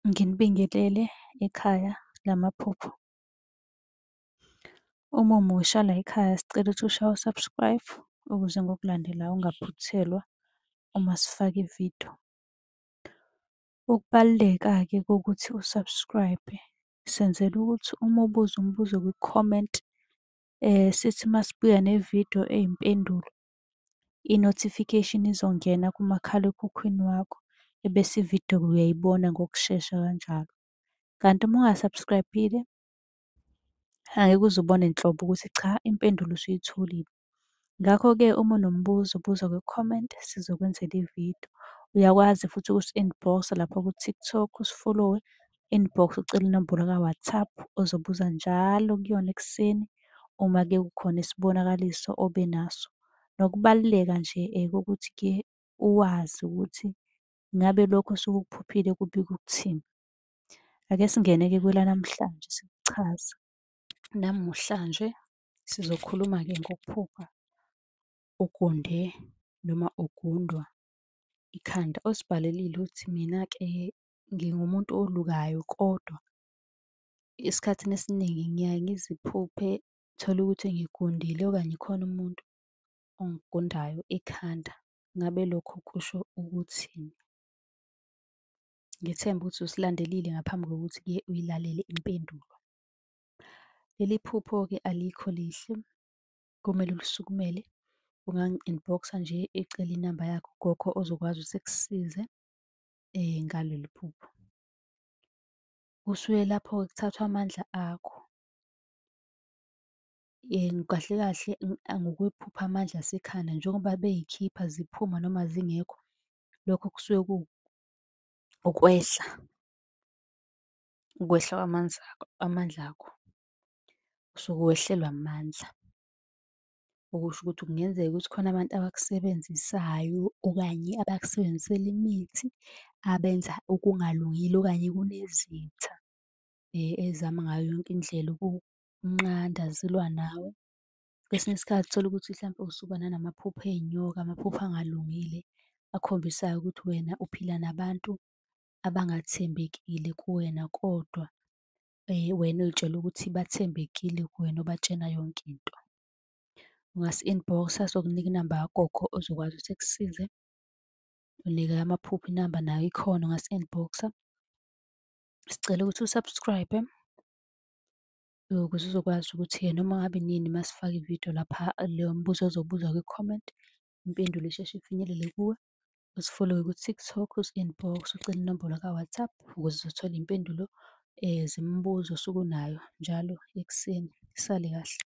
Nginibingelele ekhaya lamaphupho. Uma umusha layikhaya sicela ukuthi ushaye u-subscribe ukuze ngokulandelayo ungaphuthelwa uma sifaka ividiyo. Ukubaluleka-ke kokuthi u-subscribe-e, senzela ukuthi uma ubuza umbuzo kwi-comment, sithi uma sibuya nevidiyo eyimpendulo, i-notification izongena kumakhalekhukhwini wakho, ebese ividiyo uyayibona ngokushesha kanjalo. Kanti uma unga-subscribe-ile, angeke uze ubone nhlobo ukuthi cha impendulo usuyitholile. Ngakho-ke uma unombuzo buza kwi-comment sizokwenzela ividiyo. Uyakwazi futhi ukusi-inbox-a lapha ku-TikTok usifolowe, inbox ucele inombolo ka-WhatsApp ozobuza njalo kuyona ekuseni uma-ke kukhona isibonakaliso obe naso. Nokubaluleka nje kokuthi-ke uwazi ukuthi ngabe lokhu osuke ukuphuphile kubika ukuthini. Ake singene-ke kwelanamhlanje sikuchaze. Namuhlanje sizokhuluma-ke ngokuphupha ugunde noma ugundwa ikhanda. Osibhalelile uthi, mina-ke ngingumuntu olukayo kodwa esikhathini esiningi ngiyaye ngiziphuphe, tholukuthi ngigundile okanye khona umuntu ongigundayo ekhanda. Ngabe lokho kusho ukuthini? Ngithemba ukuthi usilandelile ngaphambi kokuthi-ke uyilalele impendulo. Leli phupho-ke alikho lihle, kumele ulisukumele. Ungangi-inbox-a nje ecela inamba yakhe ugogo ozokwazi ukuthi ekusize ngaleli phupho. Kusuke lapho-ke kuthathwa amandla akho. Kahle kahle ngokwephupho amandla asekhanda njengoba beyikhipha ziphuma noma zingekho, lokho kusuke ukwehla, ukwehla amandla akho. Usuke wehlelwa amandla. Okusho ukuthi kungenzeka ukuthi khona abantu abakusebenzisayo okanye abakusebenzisela imithi, abenza okungalungile okanye kunezitha ey'zama ngayo yonke indlela ukukunqanda zilwa nawe. Kwesinye isikhathi uthole ukuthi hlampe usuba nanamaphupho ey'nyoka, amaphupho angalungile akhombisayo ukuthi wena uphila nabantu abangathembekile kuwena, kodwa wena uy'tshela ukuthi bathembekile kuwena, obatshena yonke into. Ungasi-inbox-a sokunika inamba kagogo ozokwazi ukuthi ekusize. Neyamaphupho inamba nayo ikhona, ungasi-inbox-a. Sicela ukuthi u-subscribe-e ukuze uzokwazi ukuthi-ke noma ngabe inini uma sifaka ividiyo lapha, leyo mbuzo ozowubuza kwi-comment, impendulo isheshe ifinyelele kuwe. Usifolowe ku-TikTok, usi-inbox-e ucele inombolo ka-WhatsApp ukuze uzothola iy'mpendulo zemibuzo osuke unayo njalo ekuseni. Nisale kahle.